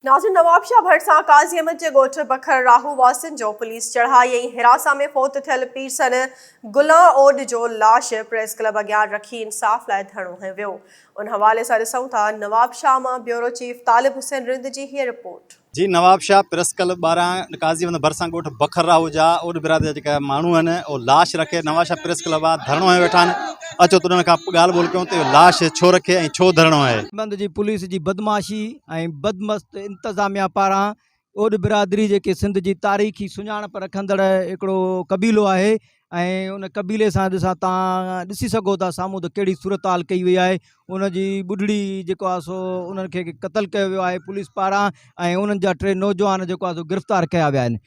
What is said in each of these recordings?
ناظر نوابشاهه ڀرسان قاضي احمد جي ڳوٺ بکر راهو واسين جو پوليس چڙهائي ۽ حراسان ۾ فوت ٿيل پيرسن گلان اوڏ جو لاش پريس ڪلب اڳيان رکي انصاف لاء ڌرڻو هنيو ويو ان حوالي سان ڏسون ٿا نوابشاهه مان بيورو چيف طالب حسين رند جي هيء رپورٽ. جي نوابشاهه پريس ڪلب ٻاهران قاضي احمد ڀرسان ڳوٺ بکر راهو جا اوڏ برادري جا جيڪا ماڻهو آهن اهي لاش رکي نوابشاهه پريس ڪلب ٻاهر ڌرڻو هنيو ويٺا آهن اچو ته انهن کان ڳالهه ٻولهه ڪيون ته اهو لاش ڇو رکي ۽ ڇو ڌرڻو هنيو. بند جي پوليس جي بدمعاشي ۽ بدمست انتظاميا پاران اوڏ برادري جيڪي سنڌ جي تاريخي سڃاڻپ رکندڙ هڪڙو قبيلو آهي ۽ ان قبيلي سان ڏسان تان ڏسي سگهو ٿا سامهون ته ڪهڙي صورتحال ڪئي وئي آهي ان جي ٻڍڙي جيڪو آهي سو انهن کي قتل ڪيو ويو آهي پوليس پاران ۽ انهن جا ٽي نوجوان جيڪو آهي سو گرفتار ڪيا ويا آهن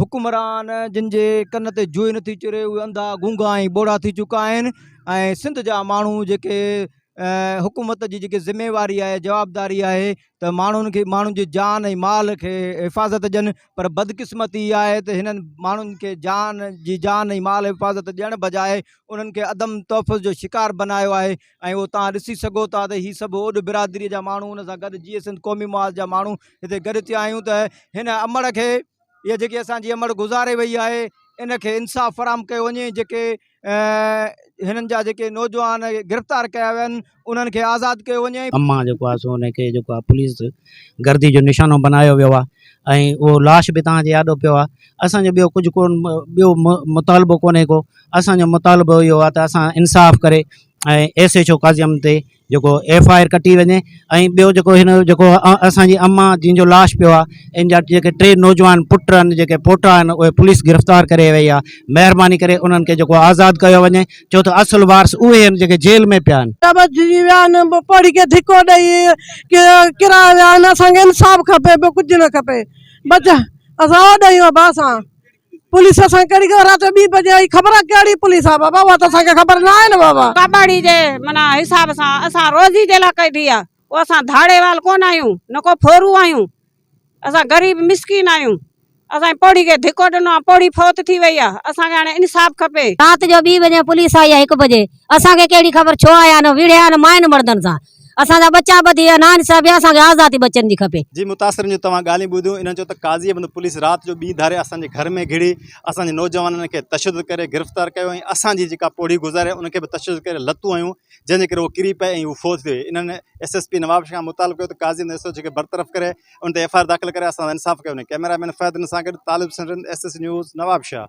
حڪمران جن جي ڪن تي جوئي نٿي چري اهي انڌا گونگا ۽ ٻوڙا ٿي چڪا آهن ۽ سنڌ جا ماڻهو جيڪي حڪومت جي جيڪي ذميواري آهي جوابداري آهي ته ماڻهن کي ماڻهن جي جان ۽ مال کي حفاظت ڏين پر بدقسمتي اها آهي ته هنن ماڻهن کي جان جي جان ۽ مال حفاظت ڏيڻ بجاء انهن کي عدم تحفظ جو شڪار بنايو آهي ۽ اهو توهان ڏسي سگهو ٿا ته هي سڀ اوڏ برادري جا ماڻهو ان سان گڏ جيئي سنڌ قومي محاذ جا ماڻهو هتي گڏ ٿيا آهيون ته هن امڙ کي اها جيڪي اسان جي امڙ گذاري وئي آهي ان کي انصاف فراهم ڪيو وڃي جيڪي هنن جا جيڪي نوجوان گرفتار ڪيا ويا آهن انهن کي آزاد ڪيو وڃي. امان جيڪو آهي سو ان کي جيڪو آهي پوليس گردي جو نشانو بنايو ويو آهي ۽ اهو لاش به توهان جي آڏو پيو آهي اسان جو ٻيو ڪجهه ڪون ٻيو مطالبو ڪونهي ڪو اسان جو مطالبو اهو آهي ته اسان انصاف ڪري ۽ S H O Qazi Ahmed تي جيڪو ايف I R ڪٽي وڃي ۽ ٻيو جيڪو هن جيڪو اسان جي امان جنهن جو لاش پيو آهي ان جا جيڪي ٽي نوجوان پٽ آهن جيڪي پوٽا آهن اهي پوليس گرفتار ڪري وئي آهي مهرباني ڪري انهن کي جيڪو آزاد ڪيو وڃي ڇو ته اصل وارث اهي آهن جيڪي جيل ۾ پيا آهن. ٻڌجي ويا آهن پوڙهي کي ڌڪو ڏئي ڪرايا ويا آهن اسان کي انصاف کپي ٻيو ڪجهه نه کپي بس اسان اوڏ آهيون ابا اسان پوليس اسان کي ڪهڙي خبر رات جو ٻي بجي آئي خبر آ ڪهڙي پوليس آ بابا اها ته اسان کي خبر نه آهي نه بابا. ڪٻاڙي جي معنيٰ حساب سان اسان روزي جي لاء ڪئي ٿي آ ڪو اسان ڌاڙيوال ڪونه آهيون نه ڪو ڦورو آهيون اسان غريب مسڪين آهيون اسان جي پوڙهي کي ڌڪو ڏنو آ پوڙهي فوت ٿي وئي آ اسان کي هاڻي انصاف کپي. رات جو ٻي بجي پوليس آئي آ هڪ بجي اسان کي ڪهڙي خبر ڇو آيا آهن وڙهيا آهن ماين مردن سان اسان جا ٻچا ٻڌي ويا ناانصافي آ اسان کي آزادي ٻچن جي کپي. جي متاثرن جون توهان ڳالهيون ٻڌيون انهن چيو ته قاضي احمد پوليس رات جو ٻي ڌاري اسان جي گهر ۾ گهڙي اسان جي نوجوانن کي تشدد ڪري گرفتار ڪيو ۽ اسان جي جيڪا پوڙهي گذاري ان کي به تشدد ڪري لتون هنيون جنهن جي ڪري هو ڪري پئي ۽ هو فوت ٿي وئي انهن ايس ايس پي نوابشاهه کان مطالبو ڪيو ته قاضي احمد ايس ايڇ کي برطرف ڪري ان تي ايف I R داخل ڪري اسان سان انصاف ڪيو وڃي ڪئميرا مين فهد سان گڏ Talib Hussain Rind S S news Nawabshah.